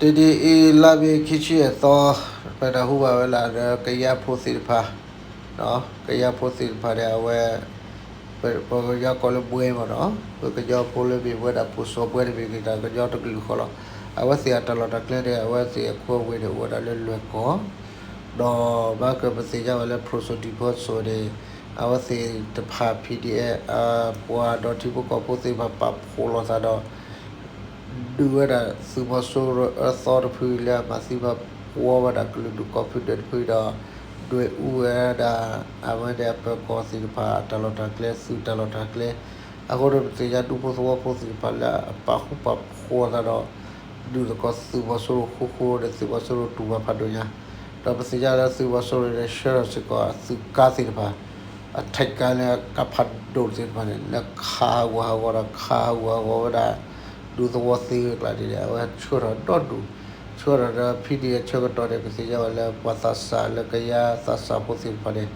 တနံၤအံၤ လါမ့ၤ ခံဆံယဲၢ်သီ, ပနၢ်ဟူဘၣ်ဝဲလၢဒီး ကယၤဖိသ့ၣ်တဖၣ်, ကယၤဖိသ့ၣ်တဖၣ်န့ၣ် အဝဲ ပကညီကိးလၢဘှဲမ့ၢ်နီၤ, ပကညီဖိလၢမ့ၢ်ဝဲဒၣ် ပူၤစီၤဘှဲတမ့ၢ်ဂ့ၤ တၢ်ကညီတကလုာ်ဃီလီၤ. အဝဲသ့ၣ်အတၢ်လီၢ်တၢ်ကျဲန့ၣ် အဝဲသ့ၣ်အခိအဝ့ၢ်န့ၣ် အိၣ်ဝဲဒၣ်လၢလွဲၢ်ကီၢ်, ဒီးဘၣ်ကပသ့ၣ်ညါဝဲလၢ ဖရူစိၤဒံၣ်ဖီစိၤန့ၣ် အဝဲသ့ၣ်တဖၣ် ဖံးဒံၣ်အဲၣ် ပှၤဒီးထံဖိကီၢ်ဖိသ့ၣ်တဖၣ် ပာ်ဖှိၣ်လိာ်သးဒီး ဒုးဝဲဒၣ်သုးမီၤစိရိၤအသီတဖုလၢအမၤသံမၤဝီဝဲဒၣ်ကလုာ်ဒူၣ်ကိးဖုဒၢးတဖုဒီး ဒွဲၣ်အူဝဲဒၣ် အဝဲန့ၣ်အပၢၤကီၢ်သ့ၣ်တဖၣ် တၢ်လီၢ်တၢ်ကျဲ သုးတၢ်လီၢ်တၢ်ကျဲ, အဃိန့ၣ် ပသ့ၣ်ညါဒူဖိသဝီဖိသ့ၣ်တဖၣ်လၢအပာ်ဃူပာ်ဖိးသးဒီး ဒုးသကိးသုးမီၤစိရိၤဃူဃူဒီး သုးမီၤစိရိၤတူၢ်ဘၣ်ဖးဒိၣ်ညါ, ဒီးပသ့ၣ်ညါလၢသုးမီၤစိရိၤန့ၣ် ဆှၢထီၣ်စ့ၢ်ကီးအသုးကါသ့ၣ်တဖၣ် အထံးကါလၢကါဖးဒိၣ်သ့ၣ်တဖၣ်န့ၣ် လၢခးဟးဂူာ်ဟးဂီၤဒီး ခးဟးဂူာ်ဟးဂီၤဝဲဒၣ် ဒူသဝီသ့ၣ်ဝဲကျါန့ၣ် အဝဲဆှၢထီၣ်ဒီဒူၣ်, ဆှၢထီၣ်ဒီး ဖံးဒံၣ်အဲၣ် ဆၢကတီၢ်န့ၣ် ပသ့ၣ်ညါဝဲလၢ ပှၤသးစၢ်လၢကယၤသးစၢ်ဖိသ့ၣ်တဖၣ်န့ၣ်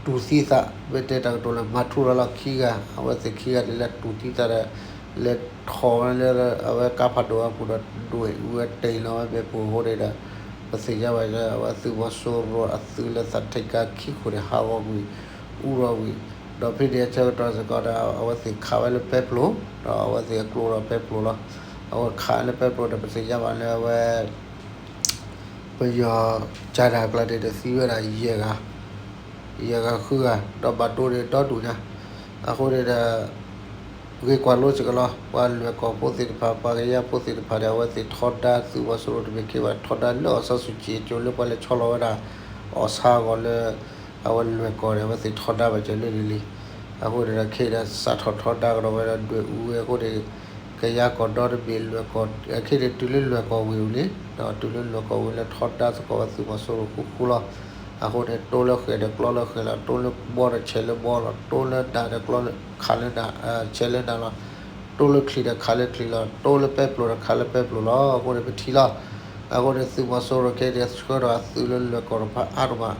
တူၢ်သံသး မ့ၢ်တဲတၢ်ကတိၤလၢ မၤထူရၤလီၤခံဂၤ, အဝဲသ့ၣ်ခံဂၤန့ၣ် လဲၤတူၢ်သံသးဒီး လဲၤထီၣ်ဝဲလၢအဝဲကါဖးဒိၣ်အပူၤဒီး ဒွဲၣ်အူဝဲတ့ၢ်လီၤဝဲမ့ၣ်ပိၢ်အဃိန့ၣ်ဒီး ပသ့ၣ်ညါဝဲလၢ အဝဲသုးမီၤစိရိၤအသုးလၢသးထံးကါခံခိၣ်န့ၣ် ဟးဂီၤကွံာ် အူရီၤကွံာ်, ဒီးဖံးဒံၣ်အဲၣ် ဆၢကတီၢ်စ့ၢ်ကီးဒီး အဝဲသ့ၣ်ခးဝဲလၢပဲပျိၢ်, ဒီးအဝဲသ့ၣ်အကျိဒီးပဲပျိၢ်လီၤ. အဝဲခးလၢပဲပျိၢ်ဒီး ပသ့ၣ်ညါဘၣ်လၢအဝဲ ပယီၤကၠၤတၢ်ကျါန့ၣ်ဒီး သံဝဲဒၣ်ယဲၢ်ဂၤ, ယဲၢ်ဂၤဃုဂၤ, ဒီးဘၣ်ဒိန့ၣ်ဒီဒူၣ်ညါ, အဃိန့ၣ်ဒီး ဂ့ၤကွၢ်လိစ့ၢ်ကီးလီၤ. ပှၤလွဲၢ်ကီၢ်ဖိသ့ၣ်တဖၣ် ပှၤကယၤဖိသ့ၣ်တဖၣ်န့ၣ် အဝဲသ့ၣ်ထီဒါသုးမီၤစိရိၤတမ့ၢ်က့ဘၣ်, ထီဒါလၢ အောင်ဆန်းစုကြည် ကၠိလၢပှၤလဲၤဆီလီၤဝဲဒၣ် အီၣ်ဆါအဂီၢ်လၢ အဝဲလွဲၢ်ကီၢ်န့ၣ် အဝဲသ့ၣ်ထီဒါဘၣ်ကၢၤလၢန့ၣ်လံ. အဃိန့ၣ်ဒီး ခဲအံၤဒီး စးထီၣ်ထီဒါကဒီးဝဲဒီး ဒွဲၣ်အူဝဲအဃိန့ၣ် ကယၤကီၢ်ဒီတဘ့ၣ် လွဲၢ်ကီၢ် ခဲအံၤန့ၣ် တုၤလၢလွဲၢ်ကီၢ်ဝ့ၢ်အူလံ, ဒီးတုၤလၢလွဲၢ်ကီၢ်ဝ့ၢ်လၢထီဒါသကိးဝဲသုးမီၤစိရိၤဃူဃူလီၤ. အဃိန့ၣ် တိလၢဃဲၤဒီးကျီလၢဃဲၤလီၤ, တိလၢဘီဒီးဆဲးလၢဘီလီၤ, တိလၢနးဒီးကျီလၢ ခးလၢနး ဆဲးလၢနးလီၤ, တိလၢချံးဒီးခးလၢချံးလီၤ, တိလၢပဲပျိၢ်ဒီးခးလၢပဲပျိၢ်လီၤ. အဃိန့ၣ် ပထံၣ်လီၤ. အဃိန့ၣ် သုးမီၤစိရိၤခဲအံၤန့ၣ် ဆှၢထီၣ်အသုးလၢလွဲၢ်ကီၢ်တဖၣ်အါတမး,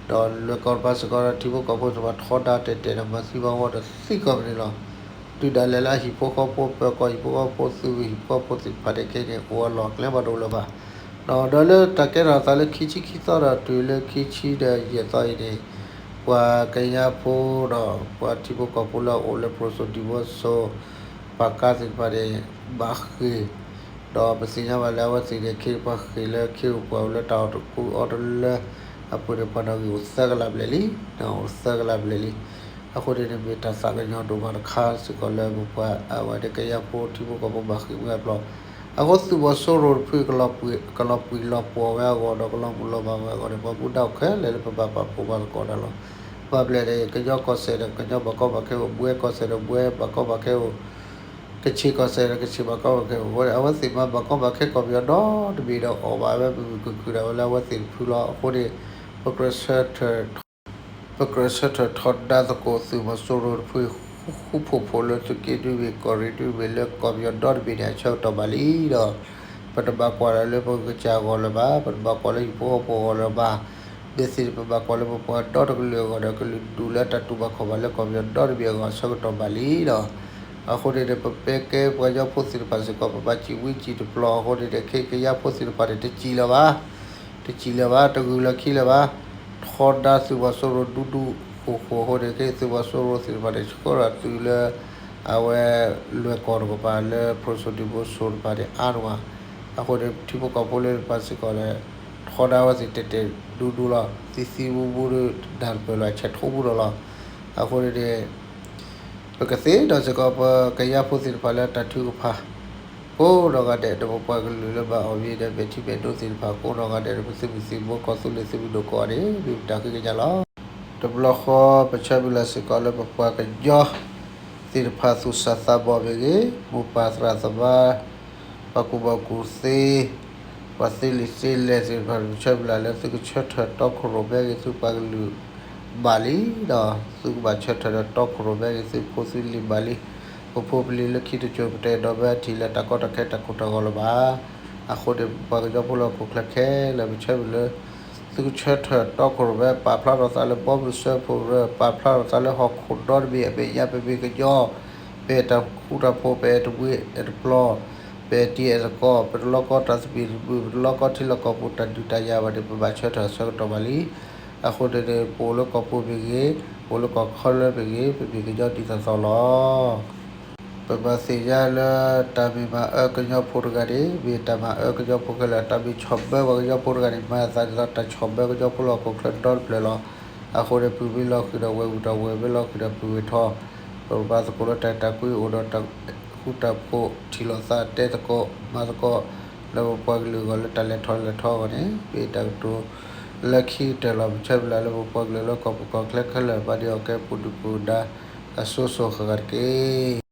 ဒီးလွဲၢ်ကီၢ်တဖၣ်စ့ၢ်ကီးဒီး ထံဖိကီၢ်ဖိတဖၣ်ထီဒါတဲာ်တဲာ်ဒီး မၤသံမၤဝီဒီးသံကိးမုၢ်နံၤလီၤ. တုၤဒၣ်လဲာ်လၢအဟံၣ်ဖိဃီဖိ ပၢၤကီၢ်ဟံၣ်ဖိဃီဖိ သုးဟံၣ်ဖိဃီဖိသ့ၣ်တဖၣ်န့ၣ် ခဲအံၤန့ၣ် အိၣ်အလီၢ်အကျဲဘၣ်တအိၣ်လၢၤဘၣ်. ဒီးလၢတၢ်ကဲထီၣ်အသးလၢခံဆံခံသီဒီး တုၤလၢခံဆံဒီးယဲၢ်သီအံၤန့ၣ် ပှၤကယၤဖိဒီး ပှၤထံဖိကီၢ်ဖိလၢအအိၣ်လၢ ဖရူစိၤဒံၣ်ဖိစိၤ ပှၤကါသ့ၣ်တဖၣ်န့ၣ် ဘၣ်ဃ့ၢ်, ဒီးပသ့ၣ်ညါဘၣ်လၢအဝဲသ့ၣ်န့ၣ် ခ့ပှၤဃ့ၢ်လၢခ့အိၣ်ပှၤအိၣ်လၢတၢ်အီၣ်တကူအီတလၢအပူၤန့ၣ် ပှၤနီၣ်ဂံၢ်အိၣ်သၢကလးဘျဲၣ်လံ, အိၣ်သၢကလးဘျဲၣ်လံ. အဃိန့ၣ် မ့ၢ်တၢ်သးကညီၤဒိၣ်မးတခါစ့ၢ်ကီးလၢပပှၤအဝဲန့ၣ် ကယၤဖိထံဖိကီၢ်ဖိဘၣ်ဃ့ၢ်ဝဲအပျီ အဃိသုးမီၤစိရိၤတဖု ကလီၤပှံၢ်လီၤပှီၢ်ဝဲအဂီၢ်ဒီး ကလီၤမုၢ်လီၤမၢ်ဝဲအဂီၢ်န့ၣ် ပှၤမူဒါအိၣ်ခဲလၢာ်လၢပဘၣ်ပာ်ဖှိၣ်ဘၣ်သကိးတၢ်လီၤ. ဘၣ်ဘျဲၣ်န့ၣ် ကညီကီၢ်စဲၣ်ဒီး ကညီဘၣ်ကီဘၣ်ခဲအိၣ်, ဘှဲကီၢ်စဲၣ်ဒီး ဘှဲဘၣ်ကီဘၣ်ခဲအိၣ်, ကခ့ၣ်ကီၢ်စဲၣ်ဒီး ကခ့ၣ်ဘၣ်ကီဘၣ်ခဲအိၣ်အဃိန့ၣ် အဝဲသ့ၣ်မၤဘၣ်ကီဘၣ်ခဲကီၢ်ပယီၤဒီတဘ့ၣ်ဒီး အီၣ်ဘၣ်ဝဲမုာ်မုာ်ခုၣ်ခုၣ်ဒၣ်ဝဲလၢအဝဲသ့ၣ်တဖုလီၤ. အဃိန့ၣ် ပကြၢးဆၢထၢၣ်ထီဒါသကိးသုးမီၤစိရိၤတဖု ဃူဃူဖိးဖိးလၢသုးက့ဒုမ့ၢ် ကီၢ်ရ့ၣ်ဒုမ့ၢ်လၢကီၢ်ပယီၤဒီတဘ့ၣ်န့ၣ် အဆၢကတီၢ်ဘၣ်လံဒီး ပတဘၣ်ကွၢ်လၢပကစၢ်အဂီၢ်လၢၤဘၣ်, ပတဘၣ်ကွၢ်လၢဟံၣ်ဖိဃီဖိအဂီၢ်လၢၤဘၣ်. မ့ၢ်သ့ၣ်န့ၣ် ပဘၣ်ကွၢ်လၢပပှၤဒီတကလုာ်အဂီၢ်ဒီး ကလုာ်ဒူၣ်လၢတၢ်တူၢ်ဘၣ်ခီၣ်ဘၣ်လၢကီၢ်ပယီၤဒီတဘ့ၣ်အဂီၢ် အဆၢကတီၢ်ဘၣ်လံဒီး အဃိန့ၣ်ဒီး ပပဲကဲပှၤကညီဖိသ့ၣ်တဖၣ်စ့ၢ်ကီး ပဘၣ်စံၣ်ဝံစံၣ်တပျီၤအဃိန့ၣ်ဒီး ခဲကယၤဖိသ့ၣ်တဖၣ်န့ၣ် တစံၣ်လၢၤဘၣ်, တစံၣ်လၢၤဘၣ်, တဂုာ်လၢၤခံလၢၤဘၣ်. ထီဒါသုးမီၤစိရိၤဒူဒူဃိဃိအဃိန့ၣ် ခဲအံၤသုးမီၤစိရိၤသ့ၣ်တဖၣ်န့ၣ် ဆှၢထီၣ်သုးလၢ အဝဲလွဲၢ်ကီၢ်တကပၤလၢ ဖရူစိၤဒံၣ်ဖိစိၤတဖၣ်န့ၣ် အါတဝၤ, အဃိန့ၣ် ထံဖိကီၢ်ဖိလၢတဖၣ်စ့ၢ်ကီးန့ၣ် ထီဒါဝဲသ့ၣ်တဲာ်တဲာ်ဒူဒူလီၤ, သံသံမူမူဒီး နၢ်တပၢၢ်လီၤ အဆဲးထိးမူဒီးလီၤ. အဃိန့ၣ်န့ၣ် ပကသ့ၣ်နီၣ်စ့ၢ်ကီး ပကယၤဖိသ့ၣ်တဖၣ်လၢတၢ်ထုကဖၣ် ကိးနီၢ်ဂၤဒဲး ဒီးပပှၤကလုာ်လၢဘၣ်အီၣ်မ့ၤဒီး မဲာ်ထံမဲာ်နိသ့ၣ်တဖၣ် ကိးနီၢ်ဂၤဒဲး ဒီးပသုးမုၢ်သံၣ်ဘိ ကီၢ်သူလ့ၤသုးမုၢ်ဒိၣ်ကိးဂၤဒဲး မ့ၢ်ပတၢ်ဃ့ကညးလီၤ. တဘျီဃီ ပဆၢမုၢ်လၢ်စ့ၢ်ကီးလၢပပှၤကညီသ့ၣ်တဖၣ် သူၣ်စၢ်သးဘီၣ်မ့ၢ်ဂ့ၤ, မိၢ်ပၢ်သရၣ်သမါ ပှၤကူၣ်ဘၣ်ကူၣ်သ့ ပှၤသ့လံာ်သ့လဲၢ်သ့ၣ်တဖၣ် ပဆၢမုၢ်လၢ်လၢသုကဆၢထၢၣ်တီခိၣ်ရိၣ်မဲဂ့ၤ သုပှၤကလုာ်ဘၣ်လံဒီး သုကဘၣ်ဆၢထၢၣ်ဒီးတီခိၣ်ရိၣ်မဲဂ့ၤ သုဖိသုလံၤဘၣ်လံ, ပဖိပလံၤလၢခံတစိၤ ပတအဲၣ်ဒိးမၢအထံၣ်လၢတၢ်ကီတၢ်ခဲတၢ်ကိၢ်တၢ်ဂီၤလၢၤဘၣ်. အဃိန့ၣ် ပပှၤကညီဖိလၢဟီၣ်ခိၣ်ချၢခဲလၢာ် ပဆၢမုၢ်လၢ သုကဆၢထၢၣ်တီခိၣ်ရိၣ်မဲ ပာ်ဖျါထီၣ်သးလၢဘီမုၢ်စၢဖှိၣ်ရိၣ်, ပာ်ဖျါထီၣ်သးလၢဟီၣ်ခိၣ်ဒီတဘ့ၣ်အမဲာ်ညါ ပမ့ၢ်ကညီ ပအဲၣ်တၢ်ဃူတၢ်ဖိး ပအဲၣ်တဝ့ၤအဲၣ်တပျီၤ, ပ ပအဲၣ်တံအဲၣ်သကိး, ပတလိၣ်ကီတၢ်သဘံၣ်သဘုၣ်, ပတလိၣ်ကီထံလီၢ်ကီၢ်ပူၤတၢ်ဒုးတၢ်ယၤဘၣ်န့ၣ် ပဘၣ်ဆၢထၢၣ်ဆၢကတီၢ်ဘၣ်လံ. အဃိန့ၣ်န့ၣ် ပအိၣ်လၢကီၢ်ပူၤမ့ၢ်ဂ့ၤ, ပအိၣ်လၢကီၢ်ချၢလၢမ့ၢ်ဂ့ၤ, ပမ့ၢ်ကညီဒ်သိးသိးလီၤ. ပမၤသ့ၣ်ညါလၢတၢ်မ့ၢ်မၤအၢကညီဖိတဂၤန့ၣ် မ့ၢ်တၢ်မၤအၢကညီဖိခဲလၢာ်, တၢ်မ့ၢ်ဆီၣ်ဘၢပှၤကညီဖိတဂၤန့ၣ် မၤအသးဒ်သိးတၢ်ဆီၣ်ဘၢကညီဖိလၢဟီၣ်ခိၣ်ချၢဒီတဖျၢၣ်လီၤ. အဃိန့ၣ် ပုၢ်မ့ၢ်လီၤဃံၤဒီးဝဲၢ်ဝံၤဒီး ဝဲၢ်မ့ၢ်လီၤဃံၤဒီးပုၢ်ဝဲၢ်ထီၣ်, ပကမၤသကိးလၢတၢ်အဲၣ်တၢ်ကွံအိၣ်ဒီးတၢ်ဃူတၢ်ဖိး ထံၣ်လိာ်သးတဲသကိးမၤသကိး လၢပပှၤကလုာ်အဂီၢ် လၢတၢ်လဲၤထီၣ်လဲၤထီအဂီၢ်န့ၣ် မ့ၢ်တၢ်ကတိၤလၢခံကတၢၢ်လီၤ. ပဆၢမုၢ်လၢ်လၢပပှၤကလုာ်လၢကီၢ်ပူၤကီၢ်ချၢခဲလၢာ် ဘၣ်ဒုးအီၣ်ကဲပူၤဒုၣ်ပူၤဒါ အစိၤစိၤဃၣ်ဃၣ်တက့ၢ်.